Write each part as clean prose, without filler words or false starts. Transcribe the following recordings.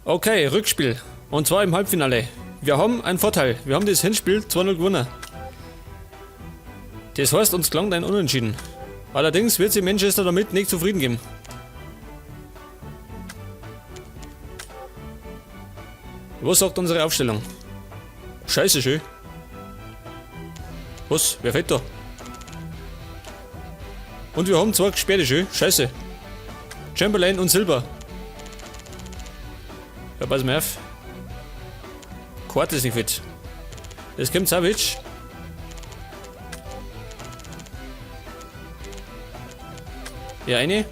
Okay, Rückspiel. Und zwar im Halbfinale. Wir haben einen Vorteil. Wir haben das Hinspiel 2-0 gewonnen. Das heißt, uns gelangt ein Unentschieden. Allerdings wird sich Manchester damit nicht zufrieden geben. Was sagt unsere Aufstellung? Scheiße, schön. Was? Wer fällt da? Und wir haben zwei gesperrte, schön. Scheiße. Chamberlain und Silber. Ja, pass mal auf. Karte ist nicht fit. Es kommt Savic. Ja, eine.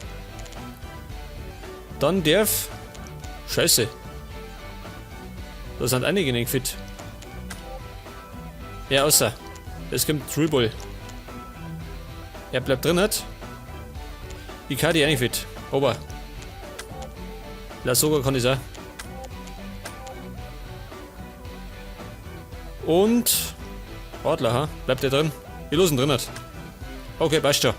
Dann darf. Scheiße. Da sind einige nicht fit. Ja, außer. Es kommt Dribble. Er bleibt drin, hat. Icardi auch nicht fit. Aber. Lasogga kann ich auch. Und. Adler, ha? Bleibt der drin? Wir losen drin hat. Okay, passt schon.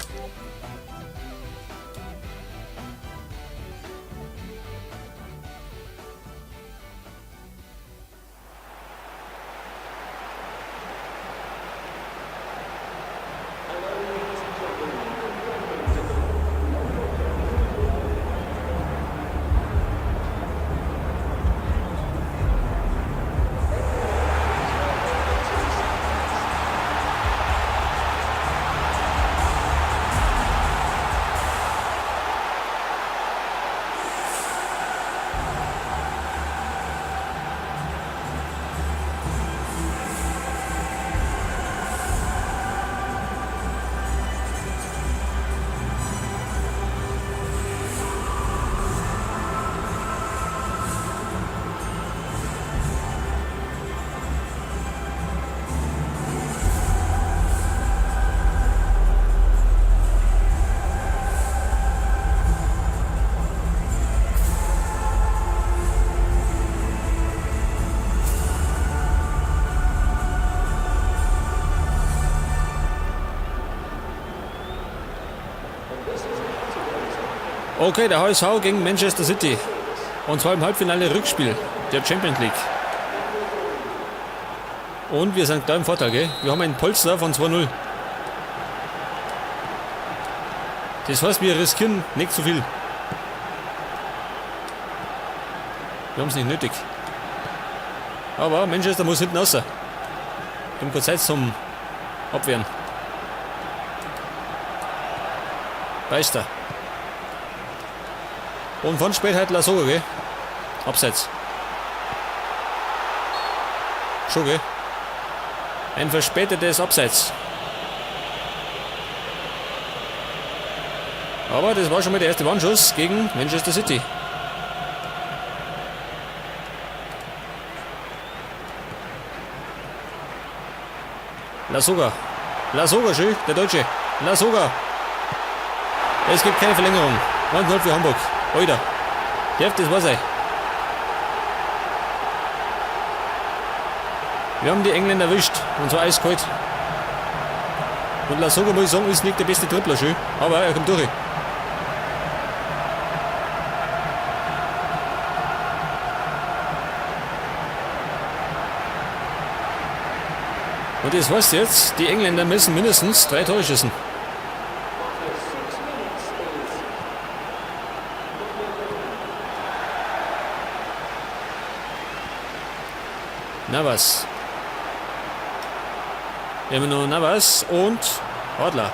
Okay, der HSV gegen Manchester City. Und zwar im Halbfinale Rückspiel der Champions League. Und wir sind klar im Vorteil, gell? Wir haben einen Polster von 2-0. Das heißt, wir riskieren nicht zu viel. Wir haben es nicht nötig. Aber Manchester muss hinten raus. Wir haben keine Zeit zum Abwehren. Beister. Und von spät halt Lasogga, gell? Abseits. Schon, gell? Ein verspätetes Abseits. Aber das war schon mal der erste Warnschuss gegen Manchester City. Lasogga. Lasogga, schön, der Deutsche. Lasogga. Es gibt keine Verlängerung. 1-0 für Hamburg. Alter. Darf das wahr sein? Wir haben die Engländer erwischt. Und zwar eiskalt. Und Lasogga, muss ich sagen, ist nicht der beste Dribbler, schön. Aber er kommt durch. Und das heißt jetzt, die Engländer müssen mindestens 3 Tore schießen. Navas. Wir haben noch Navas und Adler.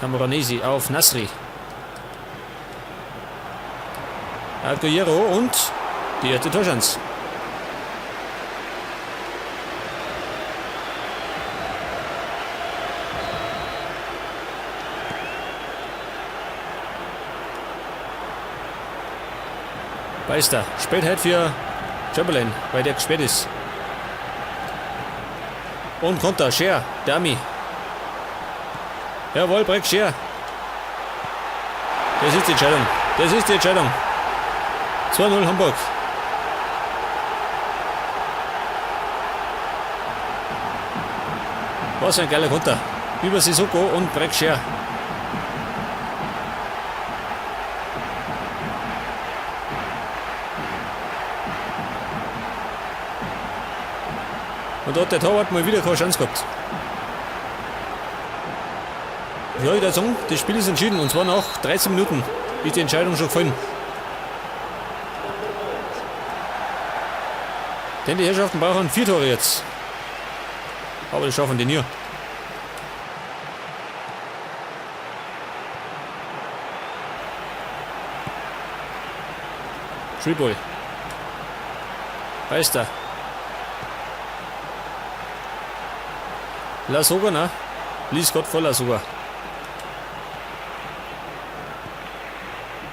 Camoranesi auf Nasri. Aguero und die erste Torchance. Beister. Spät halt für Chamberlain, weil der gesperrt ist. Und Konter, Schär, der Ami. Jawohl, Brek Schär. Das ist die Entscheidung. Das ist die Entscheidung. 2-0 Hamburg. Was ein geiler Konter. Über Sissoko und Brek Schär. Und da hat der Torwart mal wieder keine Chance gehabt. Ja, ich würde sagen, das Spiel ist entschieden. Und zwar nach 13 Minuten ist die Entscheidung schon gefallen. Denn die Herrschaften brauchen 4 Tore jetzt. Aber das schaffen die nie. Treeboy. Beister. Lasogga, ne? Lee Scott vor Lasogga.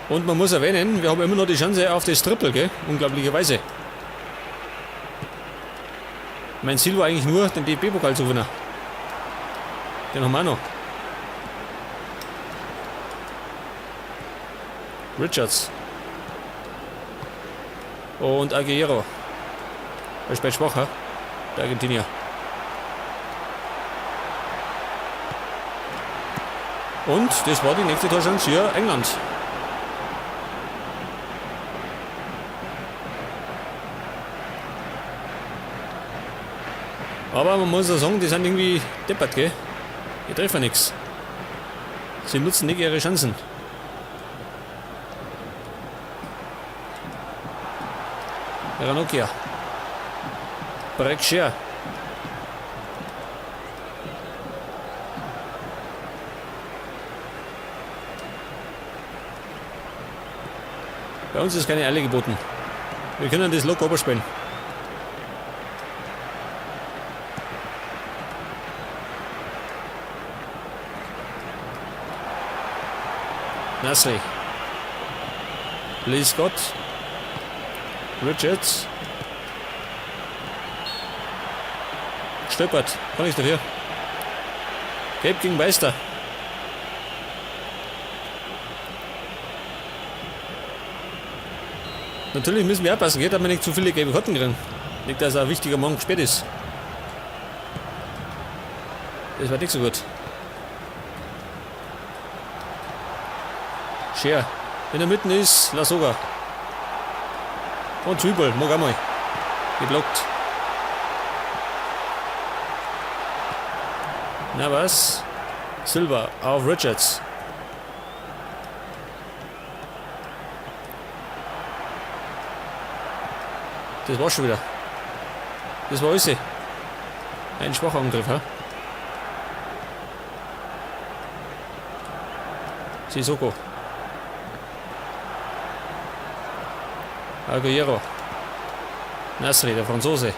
Und man muss erwähnen, wir haben immer noch die Chance auf das Triple, gell? Unglaublicherweise. Mein Ziel war eigentlich nur, den DFB-Pokal zu gewinnen. Den haben wir auch noch. Richards. Und Aguero. Er spielt schwach, hä? Der Argentinier. Und das war die nächste Torchance für England. Aber man muss ja sagen, die sind irgendwie deppert, gell? Die treffen nix. Sie nutzen nicht ihre Chancen. Ranocchia. Brek Schär. Bei uns ist keine Eile geboten. Wir können das locker überspielen. Nasri. Lee Scott. Richards. Stolpert. Kann ich dafür. Gelb gegen Meister. Natürlich müssen wir aufpassen, geht, dass wir nicht zu viele gelbe Karten kriegen. Nicht, dass ein wichtiger Mann gesperrt ist. Das war nicht so gut. Schär. In der Mitte ist Lasogga. Und Zwiebel, mag auch mal. Geblockt. Na was? Silva auf Richards. Das war's schon wieder. Das war alles. Ein schwacher Angriff, hä? Sissoko. Aguero. Nasri, der Franzose.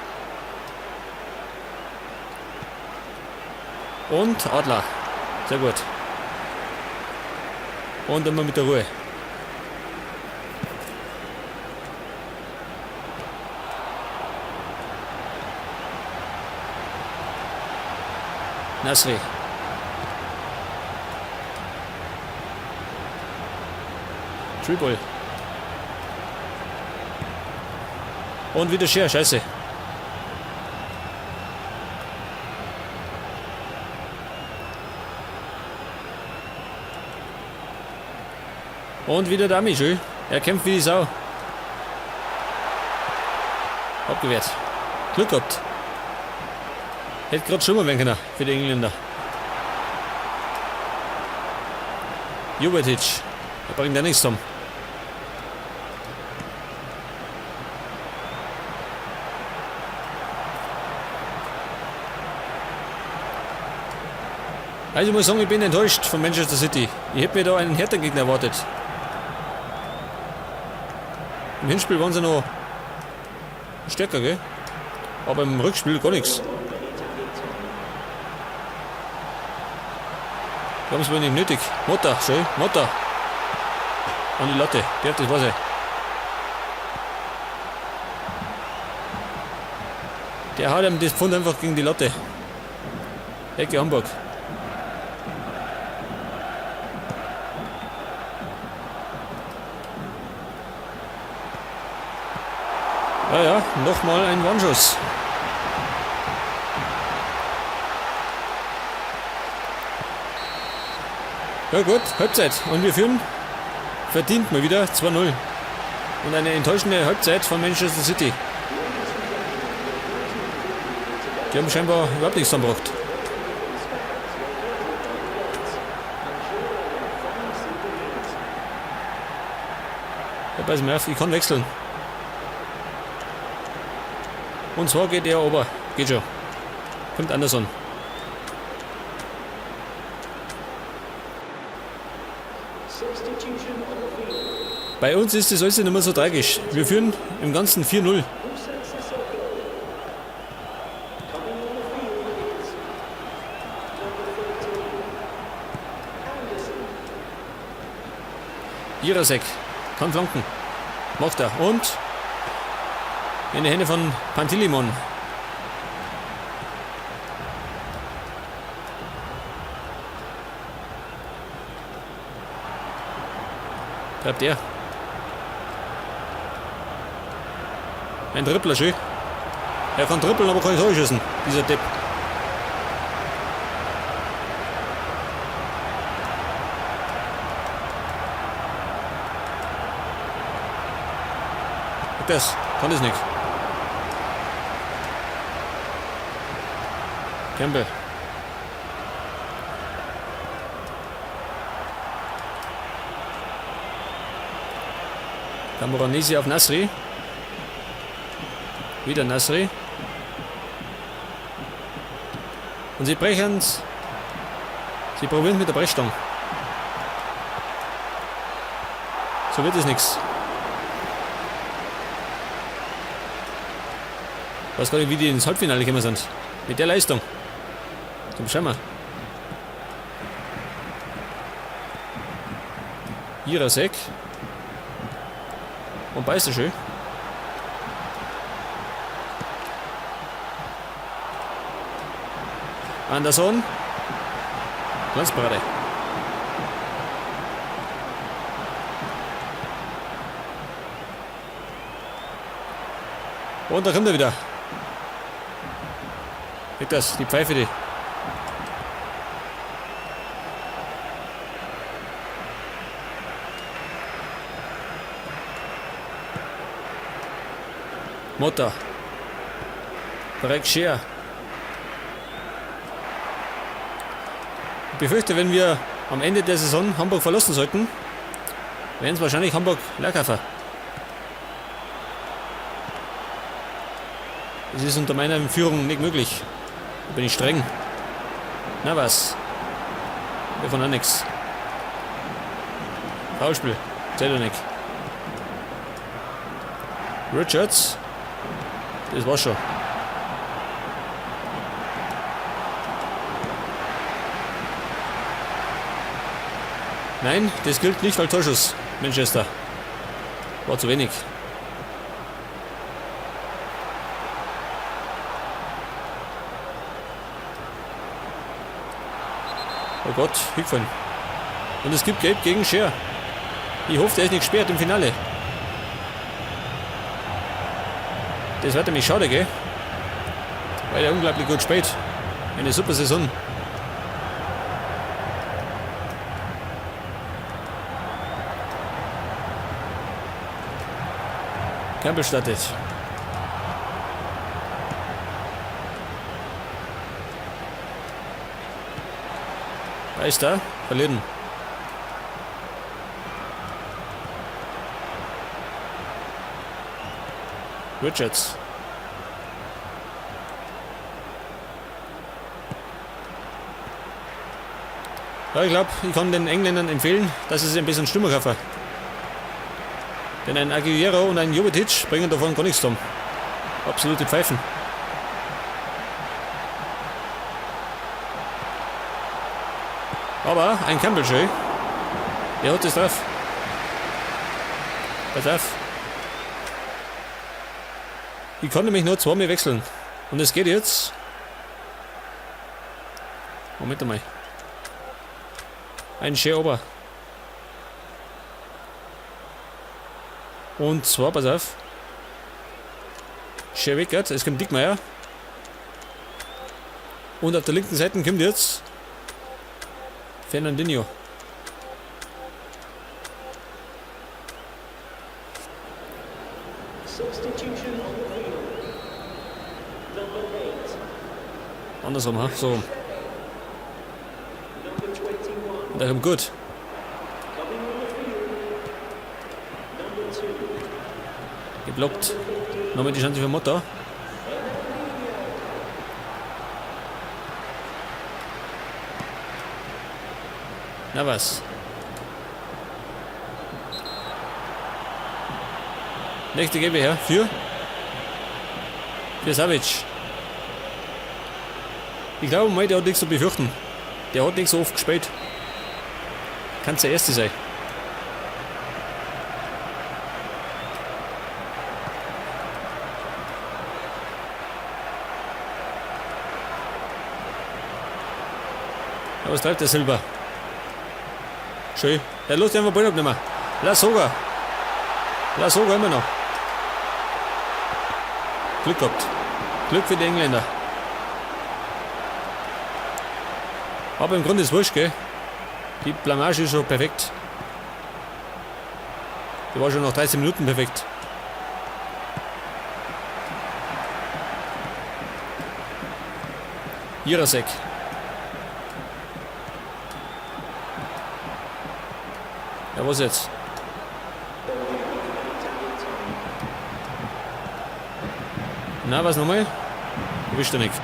Und Adler. Sehr gut. Und immer mit der Ruhe. Nasri. Triple. Und wieder Schär, scheiße. Und wieder Dami, schön. Er kämpft wie die Sau. Abgewehrt. Glück gehabt. Hätte grad schlimmer werden können für die Engländer. Jovetic. Er bringt ja nichts um. Also ich muss sagen, ich bin enttäuscht von Manchester City. Ich hätte mir da einen härteren Gegner erwartet. Im Hinspiel waren sie noch stärker, gell? Aber im Rückspiel gar nichts. Wir haben es wohl nicht nötig. Motta, schön, Motta. An die Latte, der hat das war's. Der haut ihm das Pfund einfach gegen die Latte. Ecke Hamburg. Ja, ja, nochmal ein Warnschuss. Ja gut, Halbzeit. Und wir führen verdient mal wieder 2-0. Und eine enttäuschende Halbzeit von Manchester City. Die haben scheinbar überhaupt nichts zusammengebracht. Ja, pass mal auf, ich kann wechseln. Und zwar geht er ober. Geht schon. Kommt Anderson. Bei uns ist das alles nicht mehr so tragisch. Wir führen im Ganzen 4-0. Jirasek kann flanken. Macht er. Und in die Hände von Pantilimon. Bleibt er. Ein Dribbler, schön. Er kann dribbeln, aber kann nicht schießen, dieser Depp. Das kann das nicht. Campbell. Camoranesi auf Nasri. Wieder Nasri. Und sie brechen's. Sie probieren mit der Brechstange. So wird es nichts. Weiß gar nicht, wie die ins Halbfinale gekommen sind. Mit der Leistung. Zum Schau mal. Jirasek. Und beißt er schön. Anderson. Glanzparade. Und da kommt er wieder. Kriegt das, die Pfeife, die. Motta. Dreck Scher. Ich befürchte, wenn wir am Ende der Saison Hamburg verlassen sollten, werden es wahrscheinlich Hamburg Leerkaffer. Das ist unter meiner Führung nicht möglich. Da bin ich streng. Na was? Davon auch nix. Foulspiel. Zählt doch nicht. Richards. Das war's schon. Nein, das gilt nicht als Torschuss, Manchester. War zu wenig. Oh Gott, hingefallen. Und es gibt Gelb gegen Schär. Ich hoffe, der ist nicht gesperrt im Finale. Das wird nämlich schade, gell? Weil er unglaublich gut spielt. Eine super Saison. Campbell startet. Da ist er. Verlieren. Richards. Ja, ich glaub, ich kann den Engländern empfehlen, dass sie sich ein bisschen Stürmer kaufen. Denn ein Aguero und ein Jovetic bringen davon gar nichts zusammen. Absolute Pfeifen. Aber ein Campbell schön. Der hat das drauf. Pass auf. Ich kann nämlich nur zweimal wechseln. Und es geht jetzt. Moment einmal. Ein Schär ober. Und zwar, pass auf. Schär weg, es kommt Dickmeier. Und auf der linken Seite kommt jetzt Fernandinho. Substitution on the field. Number 8. Andersrum, ha? So. Und der kommt gut. Geblockt. Nochmal die Chance für Motta. Na was. Nächste Gebe her. Für? Für Savic. Ich glaube mal, der hat nichts zu befürchten. Der hat nicht so oft gespielt. Kann's der Erste sein. Ja, was treibt der Silber? Schön. Ja, los, den wir Ball abnehmen. Lass sogar. Lass sogar immer noch. Glück gehabt. Glück für die Engländer. Aber im Grunde ist es wurscht, gell? Die Blamage ist schon perfekt. Die war schon nach 13 Minuten perfekt. Jirasek. Ja, was jetzt? Na, was nochmal? Erwischt er nicht.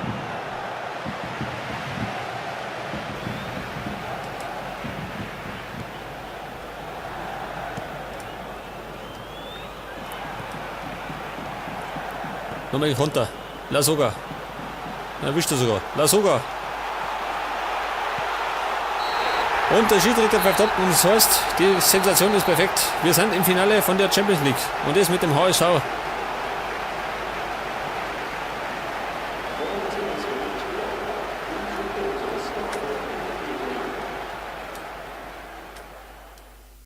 Nochmal Konter. Lasogga. Erwischt er sogar. Lasogga. Und der Schiedsrichter pfeift ab und das heißt, die Sensation ist perfekt. Wir sind im Finale von der Champions League und das mit dem HSV.